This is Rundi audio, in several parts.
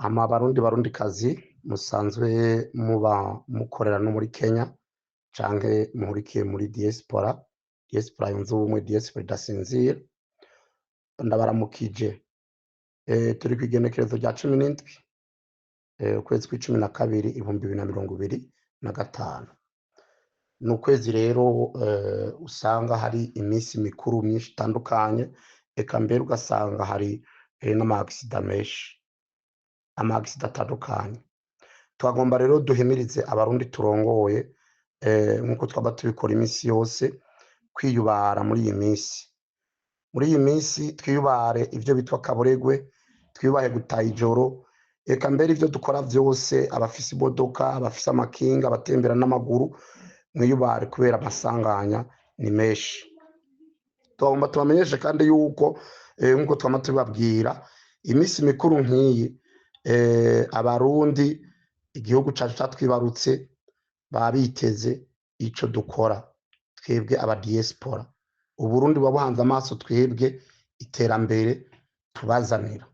Hama Barundi, Barundikazi musanzwe muba mukorera no muri Kenya canke muhurikiye muri diaspora, diaspora yunze ubumwe, diaspora idasinzira, ndabaramukije. Turi kw'igenekerezo rya 17, ukwezi kw'icumi na kabiri, 2025. Ni ukwezi rero usanga hari iminsi mikuru myinshi itandukanye, eka mbere ugasanga hari n'ama accident menshi, ama accident atandukanye. Twagomba rero duhimirize Abarundi turongoye, nk'uko twaba tubikora iminsi yose, kwiyubara muri iyi minsi. Muri iyi minsi twiyubare ivyo bitwa kaburegwe, twiyubahe gutaha ijoro, eka mbere ivyo dukora vyose, abafise imodoka, abafise amakinga, abatembera n'amaguru, mwiyubare kubera amasanganya ni menshi. Tugomba tubamenyeshe kandi yuko, nk'uko twama tubibabwira, iminsi mikuru nk'iyi, Abarundi igihugu cacu catwibarutse baba biteze ico dukora twebwe aba diaspora. Uburundi buba buhanze amaso twebwe iterambere tubazanira.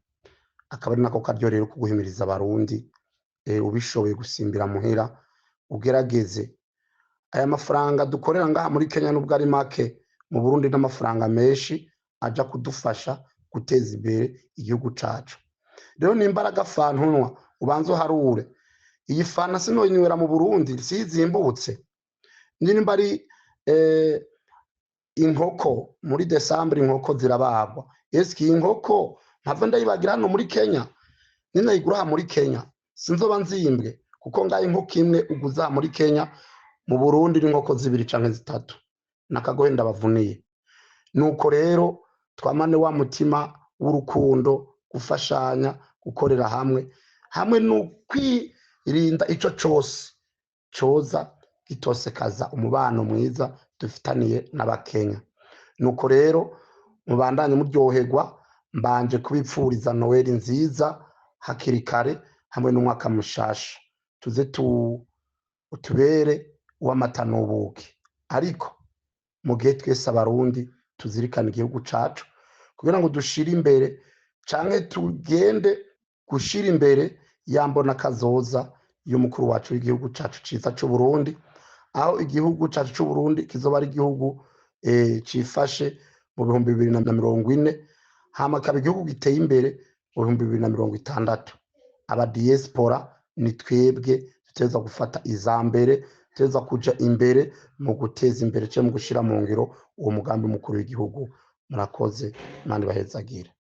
Akaba ari nako karyo rero ko guhimiriza Abarundi, ubishoboye gusimbira muhira ugerageze. Aya mafaranga dukorera ngaha muri Kenya, nubwo ari make, mu Burundi n'amafaranga menshi aja kudufasha guteza imbere igihugu cacu. Rero nimbaraga fantunwa, ubanze uharure iyi fanta sinoyinywera mu Burundi sizimbutse, nimba ari inkoko muri Desambure, inkoko zirabagwa. Eske iyi nkoko mpava ndayibagira hano muri Kenya? Ninayigura aha muri Kenya sinzoba nzimbwe, kuko ngaho inkoko imwe uguza aha muri Kenya, mu Burundi n'inkoko zibiri canke zitatu. Nakagohe ndabavuniye. Nuko rero twamane wa mutima w'urukundo, gufashanya, gukorera hamwe, hamwe n'ukwirinda ico cose coza gitosekaza umubano mwiza dufitaniye n'Abakenya. Nuko rero mubandanye muryoherwa. Mbanje kubipfuriza Noweli nziza hakiri kare hamwe n'umwaka mushasha. Tuze tu utubere uw'amata n'ubuki, ariko mu gihe twese Abarundi tuzirikana igihugu cacu kugira ngo dushire imbere canke tugende gushira imbere ya mbona kazoza y'umukuru wacu w'igihugu cacu ciza c'Uburundi, aho igihugu cacu c'Uburundi kizoba ari igihugu cifashe mu 2040, hama akaba igihugu giteye imbere mu 2060. Aba diaspora ni twebwe dutegerezwa gufata iza mbere, dutegerezwa kuja imbere mu guteza imbere canke mu gushira mu ngiro uwo mugambi mukuru w'igihugu. Murakoze, Imana ibahezagire.